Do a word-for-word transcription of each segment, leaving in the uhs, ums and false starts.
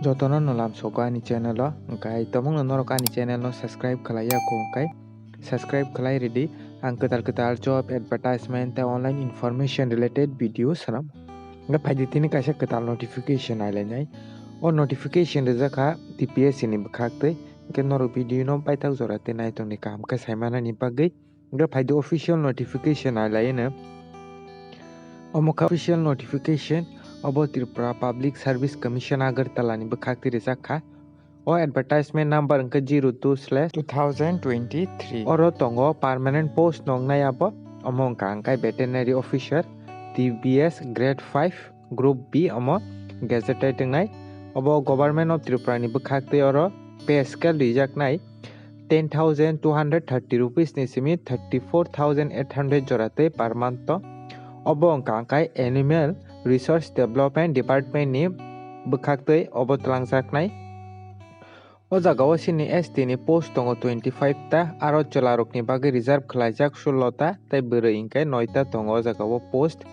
Jotono no lamsogo ani channel o, hwnkhe tomungno norok ani channel no subscribe khlai ya kho hwnkhe subscribe khlai ridi. Ang kwtal kwtal job advertisement tei online information related video swnam. Hwnkhe phaidi tini kaisa kwtal notification nailainai. O notification rijak kha T P S C ni bwkhak twi, hwnkhe norok video no paithak jora tei naitongni kaham khe saimanani bagwi. Hwnkhe phaidi official notification nailaino. Omo kha official notification, obo Tripura Public Service Commission Agartala ni bwkhak twi rijak kha. O advertisement number hwnkhe zero two slash two thousand twenty-three. Oro tongo permanent post nongnai abo, omo wngkha hwnkhe veterinary officer, T B S grade five, group B omo gazetted wngnai. Obo Government of Tripura ni bwkhak twi oro pay scale rijaknai ten thousand two hundred thirty rupees ni simi thirty four thousand eight hundred jora tei per month to. Obo wngkha hwnkhe Animal Resource Development Department ni bwkhak twi obo twlangjaknai. O jaga o sini S T ni post tongo twenty five ta, aro chwla rokni bagwi reserve khlaijak sullo ta, tei bwrwi hwnkhe noi ta tongo o jaga o post.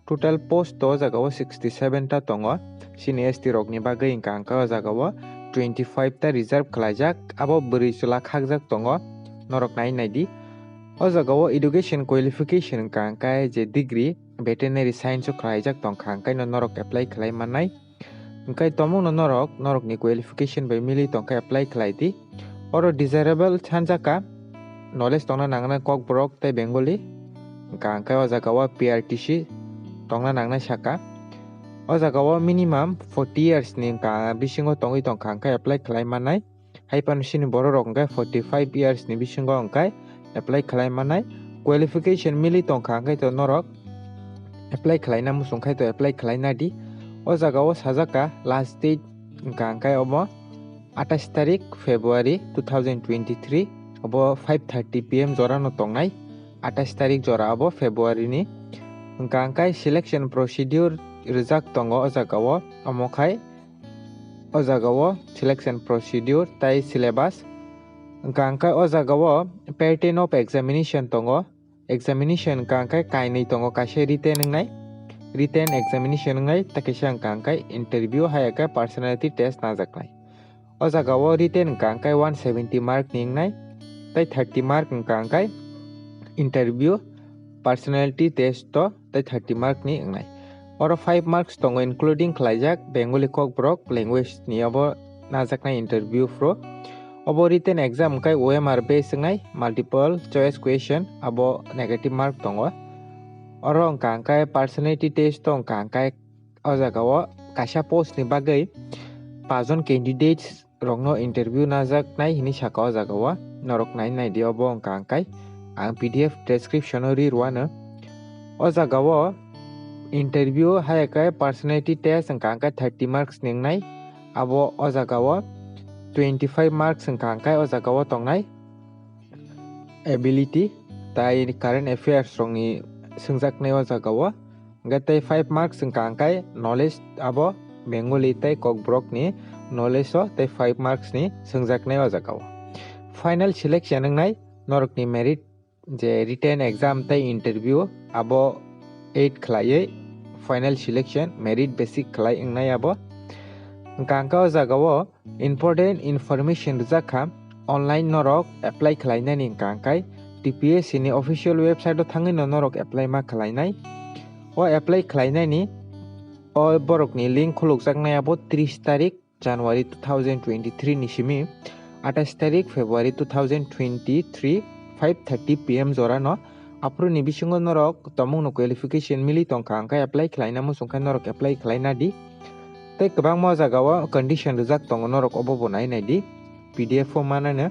Total post o jaga o sixty seven ta tongo. Sini S T rokni bagwi hwnkha hwnkhe o jaga o twenty five ta reserve khlaijak, abo bwrwi chwla khakjak tongo, norok nai nai di. O jaga o education qualification hwnkha hwnkhe je degree veterinary science o khlaijak tongkha, hwnkhe no norok apply khlai mannai. Hwnkhe tomungno norok, norokni qualification bai mili tongkhe apply khlai di. Oro desirable sanjak kha, knowledge tongna nangnai Kokborok tei Bengali. Hwnkha hwnkhe o jaga o P R T C tongna nangnai saka. O jaga o minimum forty years ni hwnkha bisingo tongwi tongkha hwnkhe apply khlai mannai. Hai phano chini borok rok hwnkhe forty five years ni bisingo hwnkhe apply khlai mannai. Qualification mili tongkha hwnkhe to norok apply khlaina muchung khai to apply khlaina di. O jaga o sajak kha last date hwnkha hwnkhe omo atais tarik February two thousand twenty-three, obo five thirty P M jora no tongnai. Atais tarik jora abo February ni. Hwnkha hwnkhe selection procedure rijak tongo o jaga o, omo khai o jaga o selection procedure tai syllabus. Hwnkha hwnkhe o jaga o pattern of examination tongo. Examination hwnkha hwnkhe kainwi tongo, kaisa written wngnai, written examination wngnai, tei kaisa hwnkha hwnkhe interview hai khe personality test najaknai. O jaga o written hwnkha hwnkhe one seventy mark ni wngnai, tei thirty mark hwnkha hwnkhe interview personality test o tei thirty mark ni wngnai. Oro five marks tongo including khlaijak Bengali Kokborok language ni obo najaknai interview phuru. Obo written exam hwnkhe O M R based wngnai, multiple choice question, abo negative mark tongo. Oro hwnkha hwnkhe personality test o hwnkha hwnkhe o jaga o kaisa post ni bagwi pajon candidates rokno interview najaknai hinwi saka o jaga o, norok nai nai di obo hwnkha hwnkhe ang P D F description o ri rwano. O jaga o interview hai khe personality test hwnkha hwnkhe thirty marks ni wngnai, abo o jaga o twenty five marks hwnkha hwnkhe o jaga o tongnai ability tai current affairs rokni swngjaknai o jaga o. Hwnkhe tei five marks hwnkha hwnkhe knowledge abo Bengali tei Kokborok ni knowledge o tei five marks ni swngjaknai o jaga o. Final selection wngnai norokni merit je written exam tei interview abo add khlaiwi final selection merit basic khlai wngnai abo. Hwnkha hwnkhe o jaga o important information rijak kha, online norok apply khlainani hwnkha hwnkhe T P S C ni official website o thangwi no norok apply ma khlainai. O apply khlainani o borokni link khulukjaknai abo tris tarik January two thousand twenty-three ni simi atais tarik February two thousand twenty-three five thirty P M jora no. Aphuru ni bisingo norok tomung no qualification mili tongkha, hwnkhe apply khlaina muchung khe norok apply khlaina di. Tei kwbangma o jaga o condition rijak tongo, norok obo bo nai nai di, P D F o manano.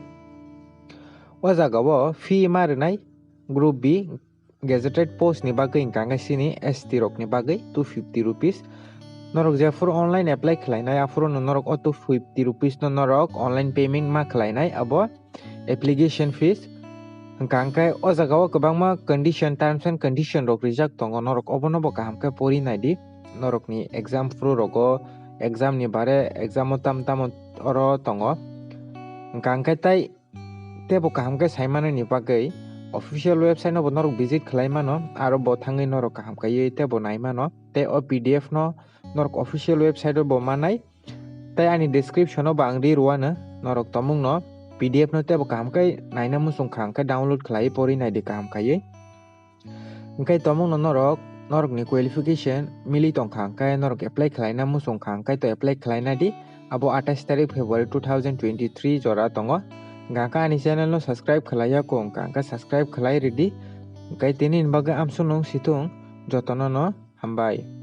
O jaga o fee ma rwnai group B gazetted post ni bagwi hwnkha hwnkhe chini S T rok ni bagwi two fifty rupees. Norok jephuru online apply khlainai aphuru no norok o two fifty rupees no norok online payment ma khlainai abo application fees. Hwnkha hwnkhe o jaga o kwbangma condition, terms and condition rok rijak tongo, norok obono bo kaham khe pori nai di. Norokni exam phuru rogo, exam ni bare exam o tam tamo oro tongo. Hwnkha hwnkhe tai teibo kaham khe sai manani bagwi official website no bo norok visit khlai mano, aro bo thangwi norok kaham kaiwi teibo nai mano. Tei o P D F no norok official website o bo manai. Tei ani description o bo ang ri rwano, norok tomung no P D F no tebo kaham khe naina muchung kha hwnkhe download khlai pori naidi kaham khaiwi. Hwnkhe tomung no norok, norok ni qualification mili tong kha hwnkhe norok apply khlaina muchung kha hwnkhe to apply khlai naidi. Abo atais tarik February two thousand twenty-three jora tongo. Hwnkhe ani channel no subscribe khlai ya kho hwnkhe subscribe khlai ridi. Hwnkhe tini ni bagwi amsung nung sithung jotono no hambai.